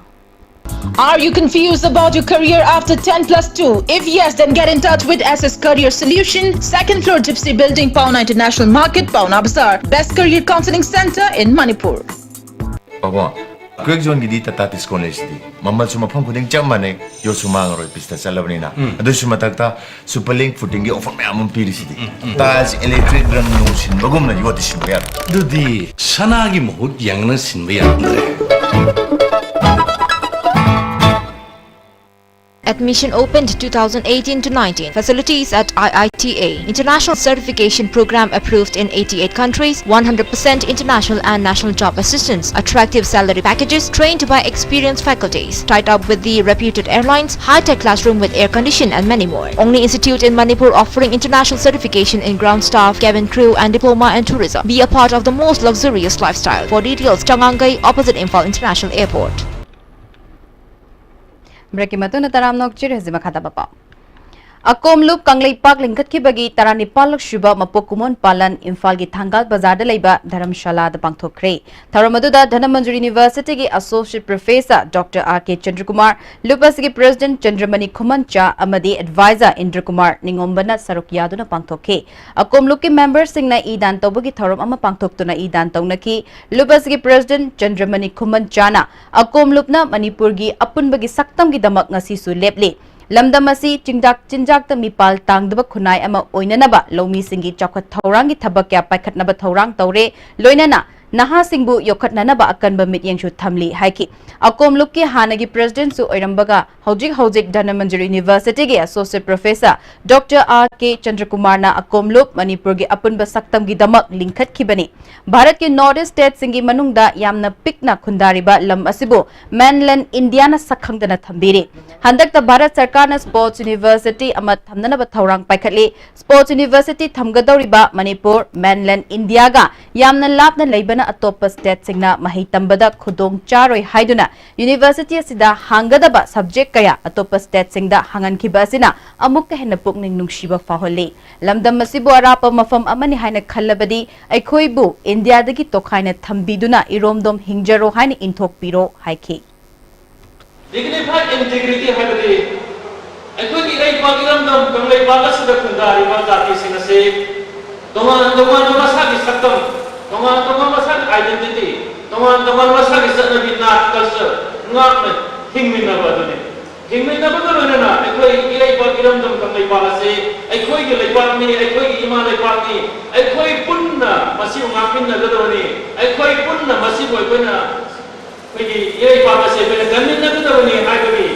Are you confused about your career after ten plus two? If yes, then get in touch with S S Career Solution, second floor Gypsy Building, Paona International Market, Paona Bazaar. Best career counseling center in Manipur. ꯄꯥꯕꯣ, ꯀ꯭ꯋꯦꯛ ꯖꯣꯟꯒꯤꯗꯤ ꯇꯥꯇꯥ ꯇꯤꯁꯀꯣꯟ ꯂꯩꯁꯤꯗꯤ꯫ ꯃꯃꯜꯁꯨ ꯃꯐꯝ ꯈꯨꯗꯤꯡ ꯆꯞ ꯃꯥꯟꯅꯩ, ꯌꯣꯠꯁꯨ ꯃꯥꯡꯉꯔꯣꯏ, ꯄꯤꯁꯇ ꯆꯠꯂꯕꯅꯤꯅ꯫ ꯎꯝ꯫ ꯑꯗꯨꯁꯨ ꯃꯊꯛꯇ ꯁꯨꯄꯔ ꯂꯤꯡ ꯐꯨꯇꯤꯡꯒꯤ ꯑꯣꯐꯔ ꯃꯌꯥꯝ ꯑꯃ ꯄꯤꯔꯤꯁꯤꯗꯤ꯫ ꯎꯝ, ꯎꯝ꯫ ꯇꯥꯏꯜꯁ ꯏꯂꯦꯛꯇ꯭ꯔꯤꯛ ꯔꯪ ꯅꯨꯡ ꯁꯤꯟꯕꯒꯨꯝꯅ ꯌꯣꯠꯇꯤ ꯁꯤꯟꯕ ꯌꯥꯔꯣꯏ꯫ ꯑꯗꯨꯗꯤ ꯁꯅꯥꯒꯤ ꯃꯍꯨꯠ ꯌꯦꯡꯅ ꯁꯤꯟꯕ ꯌꯥꯔꯝꯗ꯭ꯔꯦ꯫ Admission opened two thousand eighteen to nineteen. Facilities at I I T A. International certification program approved in eighty-eight countries, one hundred percent international and national job assistance, attractive salary packages, trained by experienced faculties, tied up with the reputed airlines, high-tech classroom with air condition and many more. Only institute in Manipur offering international certification in ground staff, cabin crew and diploma and tourism. Be a part of the most luxurious lifestyle. For details, Changangai, opposite Imphal International Airport. Break ꯃꯇꯨꯡꯗ ꯇꯔꯥꯝꯅ ꯑꯣꯛꯆꯔꯤ꯫ ꯍꯧꯖꯤꯛ ꯃꯈꯥ ꯇꯥꯕ ꯄꯥꯎ꯫ ꯑꯀꯣꯝꯂꯨꯞ ꯀꯪꯂꯩꯄꯥꯛ ꯂꯤꯡꯈꯠꯈꯤꯕꯒꯤ ꯇꯔꯥꯅꯤꯄꯥꯜꯂꯛ ꯁꯨꯕ ꯃꯄꯣꯛ ꯀꯨꯝꯑꯣꯟ ꯄꯥꯂꯟ ꯏꯝꯐꯥꯜꯒꯤ ꯊꯪꯒꯥꯜ ꯕꯖꯥꯔꯗ ꯂꯩꯕ ꯙꯔꯝꯁꯥꯂꯥꯗ ꯄꯥꯡꯊꯣꯛꯈ꯭ꯔꯦ꯫ ꯊꯧꯔꯝ ꯑꯗꯨꯗ ꯙꯅꯃꯟꯖꯨꯔꯤ ꯌꯨꯅꯤꯚꯔꯁꯤꯇꯤꯒꯤ ꯑꯁꯣꯁꯤꯌꯦꯠ ꯄ꯭ꯔꯣꯐꯦꯁꯔ ꯗꯣꯛꯇꯔ ꯑꯥꯔ ꯀꯦ ꯆꯟꯗ꯭ꯔꯀꯨꯃꯥꯔ, ꯂꯨꯞ ꯑꯁꯤꯒꯤ ꯄ꯭ꯔꯦꯁꯤꯗꯦꯟꯠ ꯆꯟꯗ꯭ꯔꯃꯅꯤ ꯈꯨꯃꯟꯆꯥ ꯑꯃꯗꯤ ꯑꯦꯗꯚꯥꯏꯖꯔ ꯏꯟꯗ꯭ꯔꯀꯨꯃꯥꯔ ꯅꯤꯉꯣꯝꯕꯅ ꯁꯔꯨꯛ ꯌꯥꯗꯨꯅ ꯄꯥꯡꯊꯣꯛꯈꯤ꯫ ꯑꯀꯣꯝꯂꯨꯞꯀꯤ ꯃꯦꯝꯕꯔꯁꯤꯡꯅ ꯏ ꯗꯥꯟ ꯇꯧꯕꯒꯤ ꯊꯧꯔꯝ ꯑꯃ ꯄꯥꯡꯊꯣꯛꯇꯨꯅ ꯏ ꯗꯥꯟ ꯇꯧꯅꯈꯤ꯫ ꯂꯨꯞ ꯑꯁꯤꯒꯤ ꯄ꯭ꯔꯦꯁꯤꯗꯦꯟꯠ ꯆꯟꯗ꯭ꯔꯃꯅꯤ ꯈꯨꯃꯟꯆꯥꯅ ꯑꯀꯣꯝꯂꯨꯞꯅ ꯃꯅꯤꯄꯨꯔꯒꯤ ꯑꯄꯨꯟꯕꯒꯤ ꯁꯛꯇꯝꯒꯤꯗꯃꯛ ꯉꯁꯤꯁꯨ ꯂꯦꯞꯂꯤ꯫ ꯂꯝꯗꯝ ꯑꯁꯤ ꯆꯤꯟꯖꯥꯛ ꯆꯤꯟꯖꯥꯛꯇ ꯃꯤꯄꯥꯜ ꯇꯥꯡꯗꯕ ꯈꯨꯟꯅꯥꯏ ꯑꯃ ꯑꯣꯏꯅꯅꯕ ꯂꯧꯃꯤꯁꯤꯡꯒꯤ ꯆꯥꯎꯈꯠ ꯊꯧꯔꯥꯡꯒꯤ ꯊꯕꯛ ꯀꯌꯥ ꯄꯥꯏꯈꯠꯅꯕ ꯊꯧꯔꯥꯡ ꯇꯧꯔꯦ, ꯂꯣꯏꯅꯅ ꯅꯍꯥꯁꯤꯡꯕꯨ ꯌꯣꯛꯈꯠꯅꯅꯕ ꯑꯀꯟꯕ ꯃꯤꯠꯌꯦꯡꯁꯨ ꯊꯝꯂꯤ ꯍꯥꯏꯈꯤ꯫ ꯑꯀꯣꯝꯂꯨꯞꯀꯤ ꯍꯥꯟꯅꯒꯤ ꯄ꯭ꯔꯦꯁꯤꯗꯦꯟꯠꯁꯨ ꯑꯣꯏꯔꯝꯕꯒ ꯍꯧꯖꯤꯛ ꯍꯧꯖꯤꯛ ꯙꯅꯃꯟꯖꯨꯔꯤ ꯌꯨꯅꯤꯚꯔꯁꯤꯇꯤꯒꯤ ꯑꯁꯣꯁꯤꯌꯦꯠ ꯄ꯭ꯔꯣꯐꯦꯁꯔ ꯗꯣꯛꯇꯔ ꯑꯥꯔ ꯀꯦ ꯆꯟꯗ꯭ꯔꯀꯨꯃꯥꯔꯅ ꯑꯀꯣꯝꯂꯨꯞ ꯃꯅꯤꯄꯨꯔꯒꯤ ꯑꯄꯨꯟꯕ ꯁꯛꯇꯝꯒꯤꯗꯃꯛ ꯂꯤꯡꯈꯠꯈꯤꯕꯅꯤ꯫ ꯚꯥꯔꯠꯀꯤ ꯅꯣꯔꯠ ꯏꯁ ꯁ꯭ꯇꯦꯠꯁꯤꯡꯒꯤ ꯃꯅꯨꯡꯗ ꯌꯥꯝꯅ ꯄꯤꯛꯅ ꯈꯨꯟꯗꯥꯔꯤꯕ ꯂꯝ ꯑꯁꯤꯕꯨ ꯃꯦꯟꯂꯦꯟ ꯏꯟꯗꯤꯌꯥꯅ ꯁꯛꯈꯪꯗꯅ ꯊꯝꯕꯤꯔꯤ꯫ ꯍꯟꯗꯛꯇ ꯚꯥꯔꯠ ꯁꯔꯀꯥꯔꯅ ꯁ꯭ꯄꯣꯔꯠꯁ ꯌꯨꯅꯤꯚꯔꯁꯤꯇꯤ ꯑꯃ ꯊꯝꯅꯅꯕ ꯊꯧꯔꯥꯡ ꯄꯥꯏꯈꯠꯂꯤ꯫ ꯁ꯭ꯄꯣꯔꯠꯁ ꯌꯨꯅꯤꯚꯔꯁꯤꯇꯤ ꯊꯝꯒꯗꯧꯔꯤꯕ ꯃꯅꯤꯄꯨꯔ ꯃꯦꯟꯂꯦꯟ ꯏꯟꯗꯤꯌꯥꯒ ꯌꯥꯝꯅ ꯂꯥꯞꯅ ꯂꯩꯕꯅ ꯑꯇꯣꯞꯄ ꯁ꯭ꯇꯦꯠꯁꯤꯡꯅ ꯃꯍꯩ ꯇꯝꯕꯗ ꯈꯨꯗꯣꯡ ꯆꯥꯔꯣꯏ ꯍꯥꯏꯗꯨꯅ ꯌꯨꯅꯤꯚꯔꯁꯤꯇꯤ ꯑꯁꯤꯗ ꯍꯥꯡꯒꯗꯕ ꯁꯕꯖꯦꯛ ꯀꯌꯥ ꯑꯇꯣꯞꯄ ꯁ꯭ꯇꯦꯠꯁꯤꯡꯗ ꯍꯥꯡꯍꯟꯈꯤꯕ ꯑꯁꯤꯅ ꯑꯃꯨꯛꯀ ꯍꯦꯟꯅ ꯄꯨꯛꯅꯤꯡ ꯅꯨꯡꯁꯤꯕ ꯐꯥꯎꯍꯜꯂꯤ꯫ ꯂꯝꯗꯝ ꯑꯁꯤꯕꯨ ꯑꯔꯥꯞꯄ ꯃꯐꯝ ꯑꯃꯅꯤ ꯍꯥꯏꯅ ꯈꯜꯂꯕꯗꯤ ꯑꯩꯈꯣꯏꯕꯨ ꯏꯟꯗꯤꯌꯥꯗꯒꯤ ꯇꯣꯈꯥꯏꯅ ꯊꯝꯕꯤꯗꯨꯅ ꯏꯔꯣꯝꯗꯣꯝ ꯍꯤꯡꯖꯔꯣ ꯍꯥꯏꯅ ꯏꯟꯊꯣꯛꯄꯤꯔꯣ ꯍꯥꯏꯈꯤ꯫ Dignified integrity ꯍꯥꯏꯕꯗꯤ ꯑꯩꯈꯣꯏꯒꯤ ꯏꯔꯩꯄꯥꯛ ꯏꯔꯝꯗꯝ ꯀꯪꯂꯩꯄꯥꯛ ꯑꯁꯤꯗ ꯈꯨꯟꯗꯥꯔꯤꯕ ꯖꯥꯇꯤꯁꯤꯡ ꯑꯁꯤ ꯇꯣꯉꯥꯟ ꯇꯣꯉꯥꯟꯕ ꯃꯁꯥꯒꯤ ꯁꯛꯇꯝ, ꯇꯣꯉꯥꯟ ꯇꯣꯉꯥꯟꯕ ꯃꯁꯥꯒꯤ identity, ꯇꯣꯉꯥꯟ ꯇꯣꯉꯥꯟꯕ ꯃꯁꯥꯒꯤ ꯆꯠꯅꯕꯤ, ꯅꯥꯠ, culture ꯉꯥꯛꯅ ꯍꯤꯡꯃꯤꯟꯅꯕ ꯑꯗꯨꯅꯤ꯫ ꯍꯤꯡꯃꯤꯟꯅꯕꯒ ꯂꯣꯏꯅꯅ ꯑꯩꯈꯣꯏ ꯏꯔꯩꯄꯥꯛ ꯏꯔꯝꯗꯝ ꯀꯪꯂꯩꯄꯥꯛ ꯑꯁꯤ ꯑꯩꯈꯣꯏꯒꯤ ꯂꯩꯄꯥꯛꯅꯤ, ꯑꯩꯈꯣꯏꯒꯤ ꯏꯃꯥ ꯂꯩꯄꯥꯛꯅꯤ, ꯑꯩꯈꯣꯏ ꯄꯨꯟꯅ ꯃꯁꯤꯕꯨ ꯉꯥꯛꯃꯤꯟꯅꯒꯗꯕꯅꯤ, ꯑꯩꯈꯣꯏ ꯄꯨꯟꯅ ꯃꯁꯤꯕꯨ ꯑꯩꯈꯣꯏꯅ ꯑꯩꯈꯣꯏꯒꯤ ꯏꯔꯩꯄꯥꯛ ꯑꯁꯤ ꯑꯩꯈꯣꯏꯅ ꯀꯟꯃꯤꯟꯅꯒꯗꯕꯅꯤ ꯍꯥꯏꯕꯒꯤ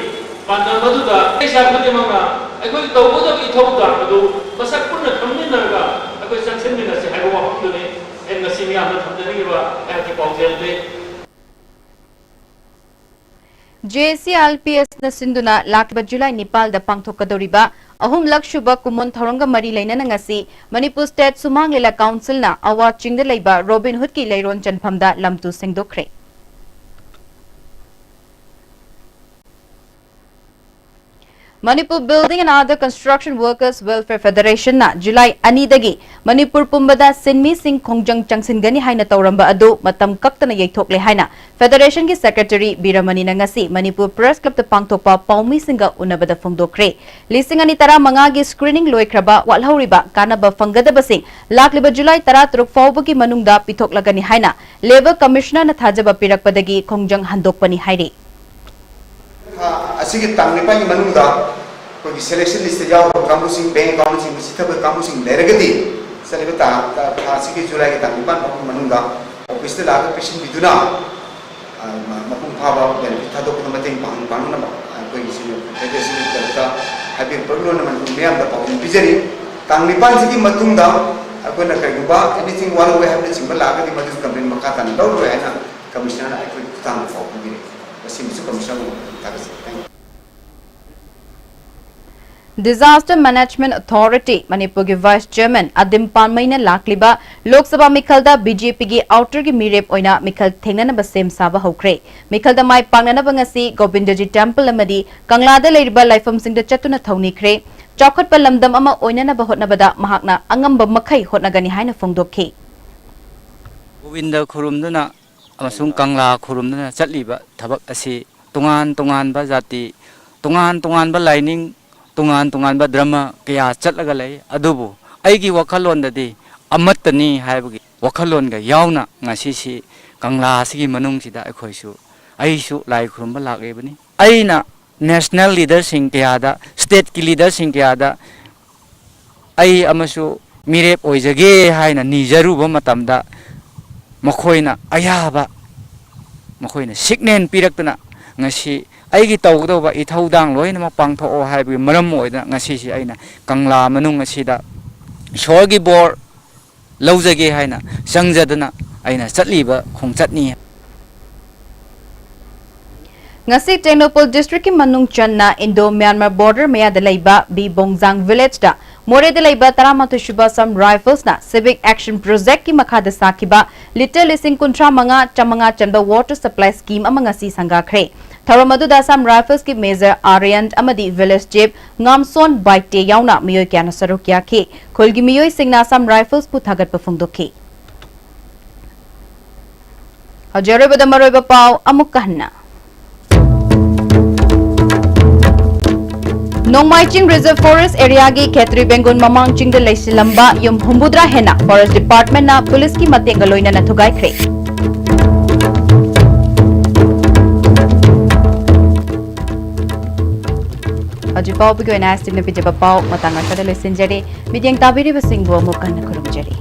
ꯄꯥꯟꯗꯝ ꯑꯗꯨꯗ ꯏꯁꯥ ꯈꯨꯗꯤꯡꯃꯛꯅ ꯑꯩꯈꯣꯏ ꯇꯧꯒꯗꯕ ꯏꯊꯧ ꯇꯥꯕꯗꯨ ꯃꯁꯛ ꯄꯨꯟꯅ ꯈꯪꯃꯤꯟꯅꯔꯒ ꯑꯩꯈꯣꯏ ꯆꯪꯁꯤꯟꯃꯤꯟꯅꯁꯤ ꯍꯥꯏꯕ ꯋꯥꯐꯝꯗꯨꯅꯤ ꯑꯩ ꯉꯁꯤ ꯃꯤꯌꯥꯝꯗ ꯊꯝꯖꯅꯤꯡꯉꯤꯕ ꯑꯩꯍꯥꯛꯀꯤ ꯄꯥꯎꯖꯦꯜꯗꯤ꯫ J S C I L P ꯑꯦꯁꯅ ꯁꯤꯟꯗꯨꯅ ꯂꯥꯛꯂꯤꯕ ꯖꯨꯂꯥꯏ ꯅꯤꯄꯥꯜꯗ ꯄꯥꯡꯊꯣꯛꯀꯗꯧꯔꯤꯕ ꯑꯍꯨꯝꯂꯛ ꯁꯨꯕ ꯀꯨꯃꯣꯟ ꯊꯧꯔꯝꯒ ꯃꯔꯤ ꯂꯩꯅꯅ ꯉꯁꯤ ꯃꯅꯤꯄꯨꯔ ꯁ꯭ꯇꯦꯠ ꯁꯨꯃꯥꯡ ꯂꯤꯂꯥ ꯀꯥꯎꯟꯁꯤꯜꯅ ꯑꯋꯥ ꯆꯤꯡꯗ ꯂꯩꯕ ꯔꯣꯕꯤꯟ ꯍꯨꯗꯀꯤ ꯂꯩꯔꯣꯟ ꯆꯟꯐꯝꯗ ꯂꯝꯇꯨ ꯁꯦꯡꯗꯣꯛꯈ꯭ꯔꯦ꯫ Manipur Building and Other Construction Workers Welfare Federationꯅ ꯖꯨꯂꯥꯏ ꯑꯅꯤꯗꯒꯤ ꯃꯅꯤꯄꯨꯔ ꯄꯨꯝꯕꯗ ꯁꯤꯟꯃꯤꯁꯤꯡ ꯈꯣꯡꯖꯪ ꯆꯪꯁꯤꯟꯒꯅꯤ ꯍꯥꯏꯅ ꯇꯧꯔꯝꯕ ꯑꯗꯨ ꯃꯇꯝ ꯀꯛꯇꯅ ꯌꯩꯊꯣꯛꯂꯦ ꯍꯥꯏꯅ ꯐꯦꯗꯔꯦꯁꯟꯒꯤ ꯁꯦꯀ꯭ꯔꯦꯇꯔꯤ ꯕꯤꯔꯃꯅꯤꯅ ꯉꯁꯤ ꯃꯅꯤꯄꯨꯔ ꯄ꯭ꯔꯦꯁ ꯀ꯭ꯂꯕꯇ ꯄꯥꯡꯊꯣꯛꯄ ꯄꯥꯎꯃꯤꯁꯤꯡꯒ ꯎꯅꯕꯗ ꯐꯣꯡꯗꯣꯛꯈ꯭ꯔꯦ꯫ ꯂꯤꯁꯤꯡ ꯑꯅꯤ ꯇꯔꯥꯃꯉꯥꯒꯤ ꯁ꯭ꯀ꯭ꯔꯤꯅꯤꯡ ꯂꯣꯏꯈ꯭ꯔꯕ ꯋꯥꯠꯍꯧꯔꯤꯕ ꯀꯥꯟꯅꯕ ꯐꯪꯒꯗꯕꯁꯤꯡ ꯂꯥꯛꯂꯤꯕ ꯖꯨꯂꯥꯏ ꯇꯔꯥꯇꯔꯨꯛ ꯐꯥꯎꯕꯒꯤ ꯃꯅꯨꯡꯗ ꯄꯤꯊꯣꯛꯂꯒꯅꯤ ꯍꯥꯏꯅ ꯂꯦꯕꯔ ꯀꯃꯤꯁꯅꯔꯅ ꯊꯥꯖꯕ ꯄꯤꯔꯛꯄꯗꯒꯤ ꯈꯣꯡꯖꯪ ꯍꯟꯗꯣꯛꯄꯅꯤ ꯍꯥꯏꯔꯤ꯫ ꯊꯥ ꯑꯁꯤꯒꯤ ꯇꯥꯡ ꯅꯤꯄꯥꯟꯒꯤ ꯃꯅꯨꯡꯗ ꯑꯩꯈꯣꯏꯒꯤ ꯁꯦꯂꯦꯛꯁꯟ ꯂꯤꯁꯇ ꯌꯥꯎꯔꯕ ꯀꯥꯡꯕꯨꯁꯤꯡ, ꯕꯦꯡ ꯑꯦꯀꯥꯎꯟꯅꯆꯤꯡꯕ ꯆꯤꯊꯕ ꯀꯥꯡꯕꯨꯁꯤꯡ ꯂꯩꯔꯒꯗꯤ ꯆꯠꯂꯤꯕ ꯇꯥ-, ꯊꯥ ꯑꯁꯤꯒꯤ ꯖꯨꯂꯥꯏꯒꯤ ꯇꯥꯡ ꯅꯤꯄꯥꯟ ꯐꯥꯎꯕꯒꯤ ꯃꯅꯨꯡꯗ ꯑꯣꯐꯤꯁꯇ ꯂꯥꯛꯑꯒ ꯄꯤꯁꯤꯟꯕꯤꯗꯨꯅ, ꯑ, ꯃ-, ꯃꯄꯨꯡ ꯐꯥꯕ ꯕꯦꯅꯤꯐꯤꯠ ꯊꯥꯗꯣꯛꯄꯗ ꯃꯇꯦꯡ ꯄꯥꯡ-, ꯄꯥꯡꯅꯅꯕ ꯑꯩꯈꯣꯏꯒꯤ ꯁꯤꯅꯤꯌꯔ ꯐꯦꯗꯔꯦꯁꯟꯒꯤ ꯇꯔꯐꯇ ꯍꯥꯏꯕꯤꯔꯛꯄꯒꯤ ꯂꯣꯟꯅ ꯃꯅꯤꯄꯨꯔ ꯃꯤꯌꯥꯝꯗ ꯄꯥꯎꯗꯝ ꯄꯤꯖꯔꯤ꯫ ꯇꯥꯡ ꯅꯤꯄꯥꯟꯁꯤꯒꯤ ꯃꯇꯨꯡꯗ ꯑꯩꯈꯣꯏꯅ ꯀꯔꯤꯒꯨꯝꯕ ꯑꯦꯅꯤꯊꯤꯡ ꯋꯥꯠꯍꯧꯋꯦ ꯍꯥꯏꯕꯅꯆꯤꯡꯕ ꯂꯥꯛꯑꯒꯗꯤ ꯃꯗꯨ ꯀꯝꯄ꯭ꯂꯦꯟ ꯃꯈꯥ ꯇꯥꯅ ꯂꯧꯔꯔꯣꯏ ꯍꯥꯏꯅ ꯀꯃꯤꯁꯅꯔꯅ ꯑꯩꯈꯣꯏ ꯈꯨꯠꯊꯥꯡꯗ ꯄꯥꯎ ꯄꯤꯕꯤꯔꯛꯏ꯫ ꯃꯁꯤꯃꯁꯨ ꯀꯃꯤꯁꯅꯔꯕꯨ ꯊꯥꯒꯠꯆꯔꯤ꯫ Thank you. Disaster Management Authority ꯃꯅꯤꯄꯨꯔꯒꯤ ꯚꯥꯏꯁ ꯆꯤꯌꯔꯃꯦꯟ ꯑꯗꯤꯝ ꯄꯥꯟꯃꯩꯅ ꯂꯥꯛꯂꯤꯕ ꯂꯣꯛ ꯁꯚꯥ ꯃꯤꯈꯜꯗ ꯕꯤ ꯖꯦ ꯄꯤꯒꯤ ꯑꯥꯎꯇꯔꯒꯤ ꯃꯤꯔꯦꯞ ꯑꯣꯏꯅ ꯃꯤꯈꯜ ꯊꯦꯡꯅꯅꯕ ꯁꯦꯝ ꯁꯥꯕ ꯍꯧꯈ꯭ꯔꯦ꯫ ꯃꯤꯈꯜꯗ ꯃꯥꯏ ꯄꯥꯛꯅꯅꯕ ꯉꯁꯤ ꯒꯣꯕꯤꯟꯗꯖꯤ ꯇꯦꯝꯄꯜ ꯑꯃꯗꯤ ꯀꯪꯂꯥꯗ ꯂꯩꯔꯤꯕ ꯂꯥꯏꯐꯝꯁꯤꯡꯗ ꯆꯠꯇꯨꯅ ꯊꯧꯅꯤꯈ꯭ꯔꯦ꯫ ꯆꯥꯎꯈꯠꯄ ꯂꯝꯗꯝ ꯑꯃ ꯑꯣꯏꯅꯅꯕ ꯍꯣꯠꯅꯕꯗ ꯃꯍꯥꯛꯅ ꯑꯉꯝꯕ ꯃꯈꯩ ꯍꯣꯠꯅꯒꯅꯤ ꯍꯥꯏꯅ ꯐꯣꯡꯗꯣꯛꯈꯤ꯫ ꯒꯣꯕꯤꯟꯗ ꯈꯨꯔꯨꯝꯗꯨꯅ ꯑꯃꯁꯨꯡ ꯀꯪꯂꯥ ꯈꯨꯔꯨꯝꯗꯨꯅ ꯆꯠꯂꯤꯕ ꯊꯕꯛ ꯑꯁꯤ ꯇꯣꯉꯥꯟ ꯇꯣꯉꯥꯟꯕ ꯖꯥꯇꯤ, ꯇꯣꯉꯥꯟ ꯇꯣꯉꯥꯟꯕ ꯂꯥꯏꯅꯤꯡ, ꯇꯣꯉꯥꯟ ꯇꯣꯉꯥꯟꯕ ꯙꯔꯃ ꯀꯌꯥ ꯆꯠꯂꯒ ꯂꯩ꯫ ꯑꯗꯨꯕꯨ ꯑꯩꯒꯤ ꯋꯥꯈꯜꯂꯣꯟꯗꯗꯤ ꯑꯃꯠꯇꯅꯤ ꯍꯥꯏꯕꯒꯤ ꯋꯥꯈꯜꯂꯣꯟꯒ ꯌꯥꯎꯅ ꯉꯁꯤꯁꯤ ꯀꯪꯂꯥ ꯑꯁꯤꯒꯤ ꯃꯅꯨꯡꯁꯤꯗ ꯑꯩꯈꯣꯏꯁꯨ, ꯑꯩꯁꯨ ꯂꯥꯏ ꯈꯨꯔꯨꯝꯕ ꯂꯥꯛꯂꯤꯕꯅꯤ꯫ ꯑꯩꯅ ꯅꯦꯁꯅꯦꯜ ꯂꯤꯗꯔꯁꯤꯡ ꯀꯌꯥꯗ, ꯁ꯭ꯇꯦꯠꯀꯤ ꯂꯤꯗꯔꯁꯤꯡ ꯀꯌꯥꯗ ꯑꯩ ꯑꯃꯁꯨ ꯃꯤꯔꯦꯞ ꯑꯣꯏꯖꯒꯦ ꯍꯥꯏꯅ ꯅꯤꯖꯔꯨꯕ ꯃꯇꯝꯗ ꯃꯈꯣꯏꯅ ꯑꯌꯥꯕ, ꯃꯈꯣꯏꯅ ꯁꯤꯒꯅꯦꯜ ꯄꯤꯔꯛꯇꯨꯅ ꯉꯁꯤ ꯑꯩꯒꯤ ꯇꯧꯒꯗꯧꯕ ꯏꯊꯧꯗꯥꯡ ꯂꯣꯏꯅꯃꯛ ꯄꯥꯡꯊꯣꯛꯑꯣ ꯍꯥꯏꯕꯒꯤ ꯃꯔꯝ ꯑꯣꯏꯗꯅ ꯉꯁꯤꯁꯤ ꯑꯩꯅ ꯀꯪꯂꯥ ꯃꯅꯨꯡ ꯑꯁꯤꯗ ꯏꯁꯣꯔꯒꯤ ꯕꯣꯔ ꯂꯧꯖꯒꯦ ꯍꯥꯏꯅ ꯆꯪꯖꯗꯨꯅ ꯑꯩꯅ ꯆꯠꯂꯤꯕ ꯈꯣꯡꯆꯠꯅꯤ꯫ ꯉꯁꯤ ꯇꯦꯡꯅꯧꯄꯜ ꯗꯤꯁꯇ꯭ꯔꯤꯛꯀꯤ ꯃꯅꯨꯡ ꯆꯟꯅ ꯏꯟꯗꯣ ꯃ꯭ꯌꯥꯟꯃꯥꯔ ꯕꯣꯔꯗꯔ ꯃꯌꯥꯗ ꯂꯩꯕ ꯕꯤ ꯕꯣꯡꯖꯥꯡ ꯚꯤꯂꯦꯖꯇ ꯃꯣꯔꯦꯗ ꯂꯩꯕ ꯇꯔꯥꯃꯥꯊꯣꯏ ꯁꯨꯕ ꯑꯁꯥꯝ ꯔꯥꯏꯐꯜꯁꯅ ꯁꯤꯚꯤꯛ ꯑꯦꯛꯁꯟ ꯄ꯭ꯔꯣꯖꯦꯛꯀꯤ ꯃꯈꯥꯗ ꯁꯥꯈꯤꯕ ꯂꯤꯇꯔ ꯂꯤꯁꯤꯡ ꯀꯨꯟꯊ꯭ꯔꯥ ꯃꯉꯥ ꯆꯥꯃꯉꯥ ꯆꯟꯕ ꯋꯥꯇꯔ ꯁꯄ꯭ꯂꯥꯏ ꯁ꯭ꯀꯤꯝ ꯑꯃ ꯉꯁꯤ ꯁꯪꯒꯥꯈ꯭ꯔꯦ꯫ ꯊꯧꯔꯝ ꯑꯗꯨꯗ ꯑꯁꯥꯝ ꯔꯥꯏꯐꯜꯁꯀꯤ ꯃꯦꯖꯔ ꯑꯥꯔꯌꯟ ꯑꯃꯗꯤ ꯚꯤꯂꯦꯖ ꯆꯤꯐ ꯉꯥꯝꯁꯣꯟ ꯕꯥꯏꯇꯦ ꯌꯥꯎꯅ ꯃꯤꯑꯣꯏ ꯀꯌꯥꯅ ꯁꯔꯨꯛ ꯌꯥꯈꯤ꯫ ꯈꯨꯜꯒꯤ ꯃꯤꯑꯣꯏꯁꯤꯡꯅ ꯑꯁꯥꯝ ꯔꯥꯏꯐꯜꯁꯄꯨ ꯊꯥꯒꯠꯄ ꯐꯣꯡꯗꯣꯛꯈꯤ꯫ ꯍꯧꯖꯤꯛ ꯑꯔꯣꯏꯕꯗ ꯃꯔꯨꯑꯣꯏꯕ ꯄꯥꯎ ꯑꯃꯨꯛꯀ ꯍꯟꯅ꯫ ꯅꯣꯡꯃꯥꯏꯆꯤꯡ ꯔꯤꯖꯔꯚ ꯐꯣꯔꯦꯁ ꯑꯦꯔꯤꯌꯥꯒꯤ ꯈꯦꯇ꯭ꯔꯤ ꯕꯦꯡꯒꯨꯟ ꯃꯃꯥꯡ ꯆꯤꯡꯗ ꯂꯩꯁꯤꯜꯂꯝꯕ ꯌꯨꯝ ꯍꯨꯝꯐꯨꯇꯔꯥ ꯍꯦꯟꯅ ꯐꯣꯔꯦꯁ ꯗꯤꯄꯥꯔꯠꯃꯦꯟꯠꯅ ꯄꯨꯂꯤꯁꯀꯤ ꯃꯇꯦꯡꯒ ꯂꯣꯏꯅꯅ ꯊꯨꯒꯥꯏꯈ꯭ꯔꯦ꯫ ꯍꯧꯖꯤꯛ ꯐꯥꯎꯕꯒꯤ ꯑꯣꯏꯅ ꯑꯦꯁ ꯇꯤꯚꯤꯅ ꯄꯤꯖꯕ ꯄꯥꯎ ꯃꯇꯥꯡ ꯑꯁꯤꯗ ꯂꯣꯏꯁꯤꯟꯖꯔꯦ꯫ ꯃꯤꯠꯌꯦꯡ ꯇꯥꯕꯤꯔꯤꯕꯁꯤꯡꯕꯨ ꯑꯃꯨꯛ ꯍꯟꯅ ꯈꯨꯔꯨꯝꯖꯔꯤ꯫